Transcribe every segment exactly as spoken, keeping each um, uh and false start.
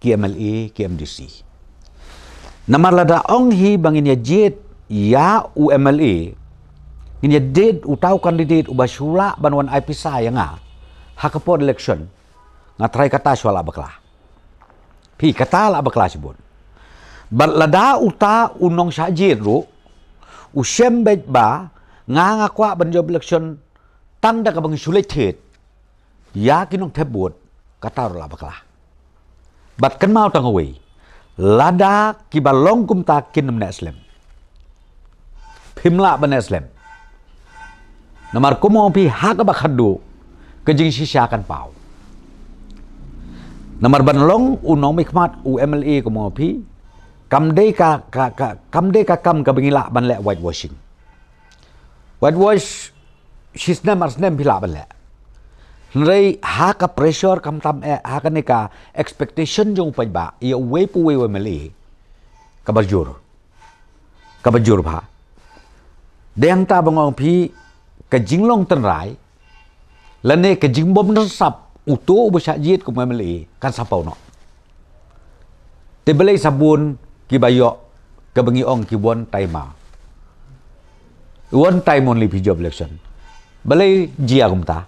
ki M L A, ki M D C. Namar lada ong hi ba ngin ïa jied ïa u M L A, ngin ïa jied uta u candidate uba shu lah ban wan ai pisa ïa nga ha ka por election, nga tharai kata shuwa lah bakla. Phi, kata lah bakla shibun. Bad lada uta u nongshah jied ruh u shem beit ba nga, nga kwah ban jop election tang da kaba ngi shu leit thied ïa ki nongthep vote, kata ruh lah bakla. Bad kynmaw tang kawei, lada kiba long kumta kin ym neh slem, phim lah ban neh slem. Namar kumno phi, ha kaba khatduh ka jingshisha kan paw. Namar ban long u nongmihkhmat, u M L A, kumno phi, kam dei ka, ka, ka kam dei ka kam kaba ngi lah ban leh whitewashing. Whitewash shi snem ar snem phi lah ban leh. Hynrei ha ka pressure, khamtam eh ha kane ka expectation jong u paidbah ïa uwei pa uwei u M L A, kaba jur, kaba jur bha. Dei hangta ba nga ong phi, ka jinglong tynrai lane ka jingbym don sap uto uba shah jied kum u M L A kan sa paw noh. Te balei sa bun kiba ïoh kaba ngi ong ki one timer, one time only phi jop election? Balei jia kumta?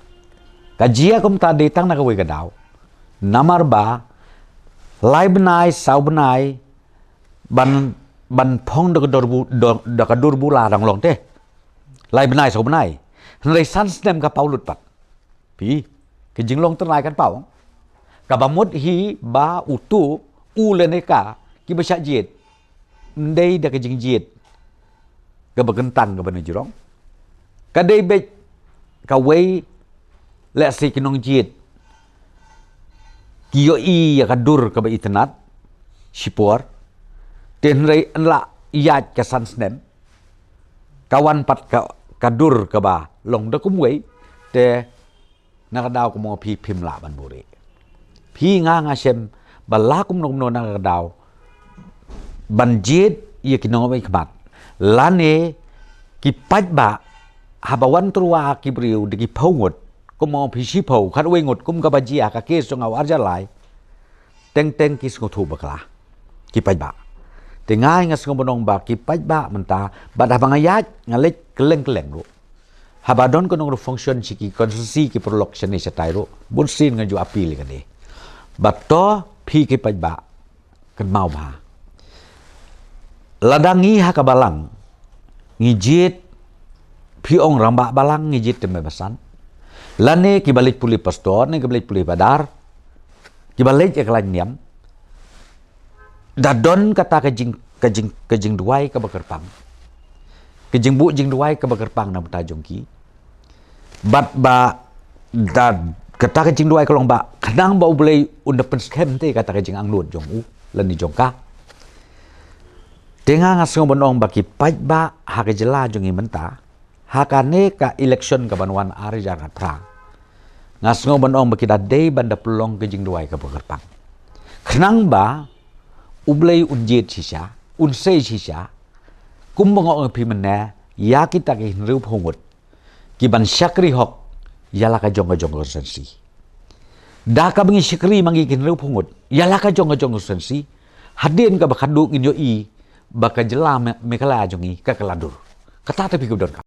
Ka jia kumta dei tang na kawei ka daw. Namar ba lai bnai, saw bnai ban, ban phong da ka dur bu, da, da ka dur bu la dang long te. Lai bnai, saw bnai. Hynrei san snem ka paw lut pat. Phi, ka jinglong tynrai kan paw. Kaba mut hi ba uto u lane ka kiba shah jied, ym dei da ka jingjied kaba kyntang kaba na jrong. Ka dei beit kawei, lehse ki nongjied ki ïohi ïa ka dur kaba itynnad shipor. Te hynrei yn lah ïaid ka san snem, ka wan pat ka, ka dur kaba long da kumwei, te na ka daw kumno phi, phim lah ban buhrieh. Phi, nga, nga shem ba la kumno kumno na ka daw ban jied ïa ki nongmihkhmat lane ki paidbah, haba wan tyrwa ki briew da ki phew ngut, kumno phi, shiphew, khatwei ngut, kum kaba jia ka case jong nga u arhajar lai, teng teng ki sngewthuh bakla ki paidbah. Te nga, nga sngew ban ong ba ki paidbah mynta, bad haba nga ïaid nga leit kylleng kylleng ruh, haba don ka nongfunction sha ki constituency, ki paralok shane shatai ruh, bunsien nga ju appeal ïa kane. Bad to phi ki paidbah, kynmaw bha. Lada ngi ha ka balang ngi jied, phi ong rangbah balang, ngi jied te me basan, lane kiba leit pule pastor ne kiba leit pule padar, kiba leit ïa ka lain niam, da don kata ka jing, ka jing, ka jingduwai kaba kyrpang, ka jingbuh jingduwai kaba kyrpang na bynta jong ki. Bad ba da kata ka jingduwai ka long ba khnang ba U Blei un da pynskhem te kata ka jingangnud jong u lane jong ka. Te nga, nga sngew ban ong ba ki paidbah ha ka jylla jong ngi mynta, ha kane ka election kaban wan arhajar khatphra, nga sngew ban ong ba ki da dei ban da pynlong ka jingduwai kaba kyrpang, khnang ba U Blei un jied shisha, un sei shisha, kumba nga ong ïa phi mynne, ïa kita ki hynriewphew ngut kiban shakri hok ïa la ka jong ka jong ka constituency. Da kaba ngi shakri ma ngi ki hynriewphew ngut ïa la ka jong ka jong ka constituency, hadien kaba khatduh ngin ïohi ba ka jylla Me-, Meghalaya jong ngi ka kylla dur. Kata te phi, kaba donkam.